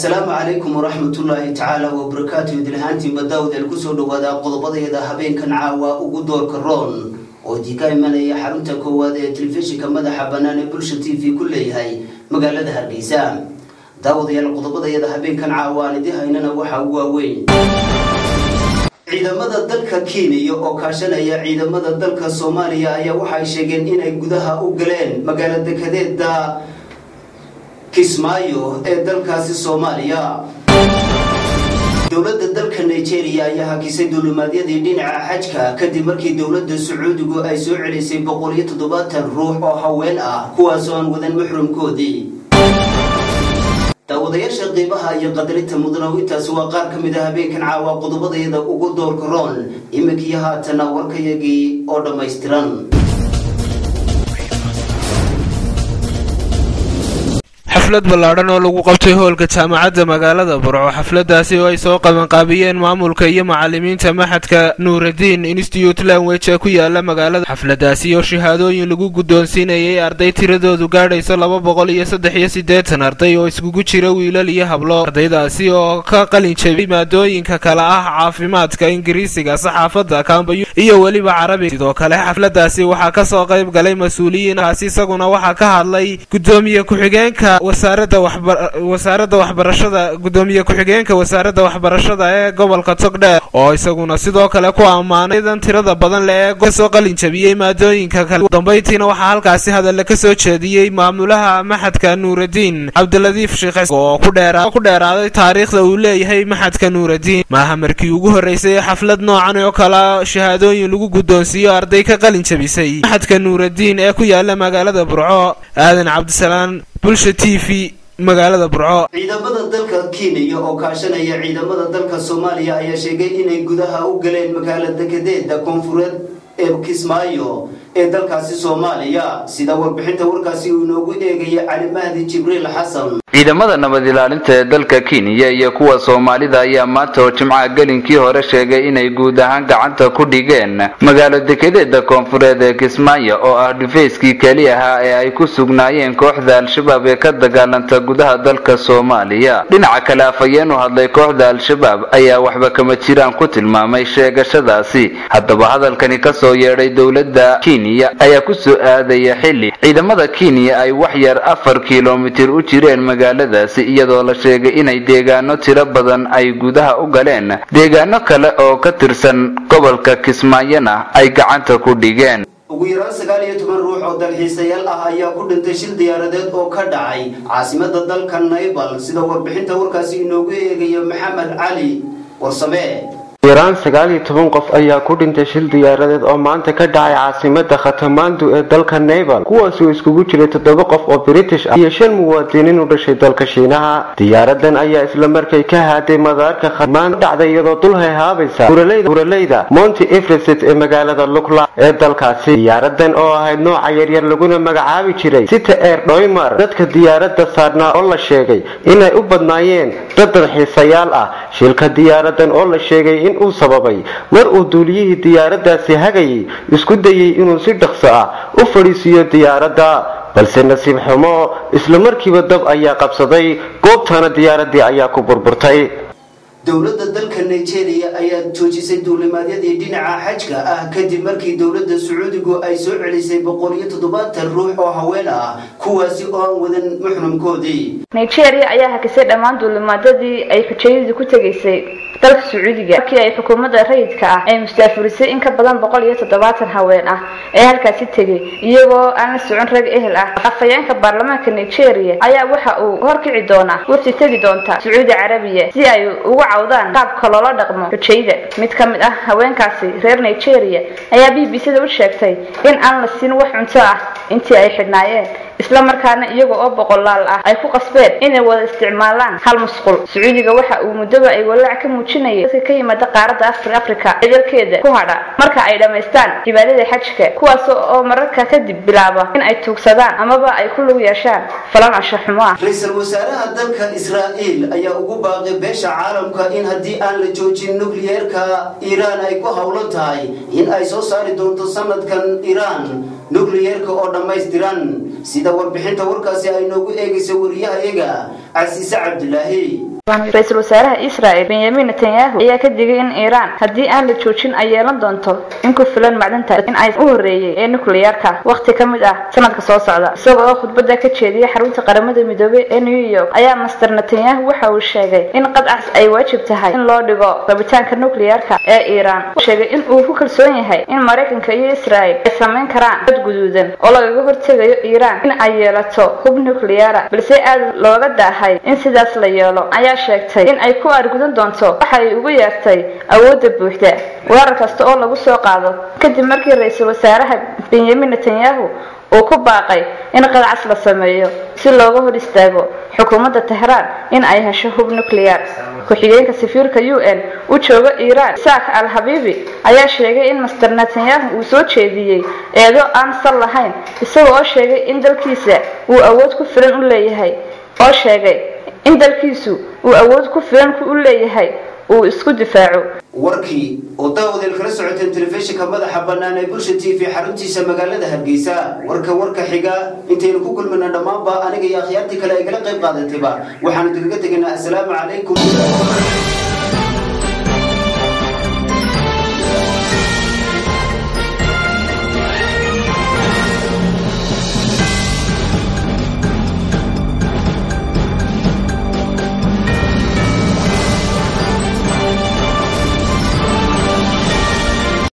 Asalaamu calaykum waraxmatullaahi tacaala wabarakaatu. Idilhaantiin badaawdeel kusoo dhawaada qodobadayada habeenkan caawa ugu doorka roon oo idinka imanaya xarunta koowaad ee telefishinka madaxa bannaan ee Bulsha TV ku leeyahay magaalada Hargeysa. Daawadayaal, qodobadayada habeenkan caawa aan idin haynana waxaa ugu waaweyn ciidamada dalka Kenya oo kaashanaya ciidamada dalka Soomaaliya ayaa waxay sheegeen inay gudaha u galeen magaalada dekedeeda Kismaayo ee dalkaasi Soomaaliya. Dowladda dalka Nigeria ayaa hakisay duulimaadyadii dhinaca xajka kadib markii dowladda Sacuudigu ay soo celisay 170 ruux oo haween ah, kuwaasoo aan wadan muxrimkoodii. Daawadayaasha qiimaha iyo qadarinta mudanow, intaasi waa qaar ka mid ah habeenkan caawa qodobadayada ugu doorka roon. Iminkiyo haatana warkayagii oo dhammaystiran. Xaflad ballaadhan oo lagu qabtay hoolka jaamacadda magaalada Burco, xafladaasi oo ay soo qabanqaabiyeen maamulka iyo macalimiinta machadka Nuuraddiin Institute Language ee ku yaala magaalada, xafladaasi oo shahaadooyin lagu guddoonsiinayay arday tiradoodu gaadhayso 283 arday oo iskugu jira wiilal iyo hablo, ardaydaasi oo ka qalin jabiyey maadooyinka kale ah caafimaadka, Ingiriisiga, saxaafadda, kambayu iyo weliba Carabi. Sidoo kale xafladaasi waxaa kasoo qayb galay mas-uuliyiinkaasi. Isaguna waxaa ka hadlay gudoomiye ku-xigeenka wasaaradda waxbarashada, gudoomiye ku-xigeenka wasaaradda waxbarashada ee gobolka Togdheer, oo isaguna sidoo kale ku ammaanay dan tirada badan leh ee kasoo qalin jabiyey maadooyinka kale. Dambayntiina waxaa halkaasi hadalla kasoo jeediyey maamulaha machadka Nuuraddiin, Cabdiladiif Sheekh, oo ku dheeraaday taariikhda uu leeyahay machadka Nuuraddiin. Maaha markii ugu horreysay xaflad noocan oo kale shahaadooyin lagu guddoonsiiyo arday ka qalin jabisay machadka Nuuraddiin ee ku yaala magaalada Burco. Aadan Cabdisalaan, Bulsha TV, magaalada Burco. Ciidamada dalka Kenya oo kaashanaya ciidamada dalka Soomaaliya ayaa sheegay inay gudaha u galeen magaalada dekedeeda koonfureed ee Kismaayo ee dalkaasi Soomaaliya, sida warbixinta warkaasi uu inoogu eegaya Cali Mahdi Jibriil Xasan. Ciidamada nabad ilaalinta ee dalka Kenya iyo kuwa Soomaalida ayaa maanta oo Jimcaha gelinkii hore sheegay inay guud ahaan gacanta ku dhigeen magaalo dekedeeda koonfureed ee Kismaayo, oo ah dhufeyskii keli ahaa ee ay ku sugnaayeen kooxda Al-Shabaab ee ka dagaalanta gudaha dalka Soomaaliya. Dhinaca kale, afhayeen u hadlay kooxda Al-Shabaab ayaa waxba kama jiraan ku tilmaamay sheegashadaasi. Haddaba hadalkani kasoo yeedhay dowladda Kenya ayaa kusoo aadaya xilli ciidamada Kenya ay wax yar 4 kilomitir u jireen magaaladaasi, iyadoo la sheegay inay deegaano tiro badan ay gudaha u galeen, deegaano kale oo ka tirsan gobolka Kismaayona ay gacanta ku dhigeen. Ugu yaraan 19 ruux oo dalxiisayaal ah ayaa ku dhintay shil diyaaradeed oo ka dhacay caasimada dalka Naybal, sida warbixinta warkaasi inoogu eegayo Maxamed Cali Warsame. Yaraan 19 qof ayaa ku dhintay shil diyaaradeed oo maanta ka dhacay caasimada Khatamandu ee dalka Nepal, kuwaasoo iskugu jiray 7 qof oo British ah iyo 5 muwaadiniin u dhashay dalka Shiinaha. Diyaaradan ayaa isla markay ka haaday madaarka Khatmandu dhacday iyadoo dul heehaabaysa buuraleyda Monty Everest ee magaalada Lukla ee dalkaasi. Diyaaradan oo ahayd nooca yaryar laguna magacaabi jiray Sita Air Doymar, dadka diyaarada saarnaa oo la sheegay inay u badnaayeen dad dalxiisayaal ah. Shilka diyaaradan oo la sheegay in uu sababay mar uu duuliyihii diyaaradaasi hagayay isku dayay inuu si dhaqso ah u fadhiisiiyo diyaaradda, balse nasiib xumo isla markiiba dab ayaa qabsaday goobtana, diyaaradii ayaa ku burburtay. Dowladda dalka Nigeria ayaa joojisay duulimaadyadii dhinaca xajka ah kadib markii dowladda Sacuudigu ay soo celisay 170 ruux oo haween ah, kuwaasi oo aan wadan muxrimkoodii. Nigeria ayaa hakisay dhammaan duulimaadyadii ay xujayadu ku tegaysay dalka Sacuudiga markii ay xukuumadda rayidka ah ay mustaafurisay in ka badan 170 haween ah ee halkaasi tegay iyagoo aan la socon rag ehel ah. Afhayeenka baarlamaanka Nigeria ayaa waxa uu horkici doonaa wafdi tegi doonta Sacuudi Carabiya si ay uga cawdaan qaabka loola dhaqmo xujayda. Mid ka mid ah haweenkaasi reer Nigeria ayaa BBC da u sheegtay in aan la siin wax cunto ah intii ay xidhnaayeen, isla markaana iyaga oo boqolaal ah ay ku qasbeen inay wada isticmaalaan hal musqul. Sacuudiga waxa uu muddoba ay walaac ka muujinayay dadka ka yimaada qaaradda Afrika ee dalkeeda ku hadha marka ay dhammaystaan cibaadada xajka, kuwaas oo mararka kadib bilaaba in ay tuugsadaan amaba ay ku lug yeeshaan falan anshax xumo ah. Ra-iisul wasaaraha dalka Israa'iil ayaa ugu baaqay beesha caalamka in haddii aan la joojin nukliyeerka Iiraan ay ku howlan tahay in ay soo saari doonto sanadkan Iiraan nukliyeerka oo dhammaystiran, sida warbixinta warkaasi ay noogu eegayso wariyahayaga Casiise Cabdulaahi. Ra-iisul wasaaraha Israel Benyamin Netanyahu ayaa ka digay in Iiraan haddii aan la joojin ay yeelan doonto in ku filan macdanta in ay u horreeyay ee nukliyeerka waqti ka mid ah sanadka soo socda. Isaga oo khudbadda ka jeediyay xarunta Qaramada Midoobay ee New York ayaa Master Netanyahu waxa uu sheegay in qadcas ay waajib tahay in loo dhigo rabitaanka nukliyeerka ee Iiraan. Sheegay in uu ku kalsoon yahay in Maraykanka iyo Israel ay samayn karaan cod guduudan oo lagaga hortegayo Iiraan in ay yeelato hub nukliyeera, balse aad looga daahay in sidaas la yeelo. Ayaa sheegtay in ay ku argudan doonto waxa ay ugu yeertay awoodda buuxda weerar kasta oo lagu soo qaado, kadib markii ra-iisul wasaaraha Benyamin Netanyahu uu ku baaqay in qadcas la sameeyo si looga hor istaago xukuumadda Tehraan in ay hesho hub nuclear. Ku-xigeenka safiirka UN u jooga Iiraan Isaak Al Habibi ayaa sheegay in Master Netanyahu uu soo jeediyey eedo aan sal lahayn, isaga oo sheegay in dalkiisa uu awood ku filan u leeyahay oo sheegay in dalkiisu uu awood ku filan u leeyahay uu isku difaaco. Warkii oo daawadeel kala socoteen telefishinka madaxa bannaan ee Bulsha TV xaruntiisa magaalada Hargeysa. Warka xiga intaynu ku kulmayna, dhammaanba aniga iyo akhyaartii kale ay kala qayb qaadatayba waxaanu idinkaga tegaynaa assalaamu calaykum.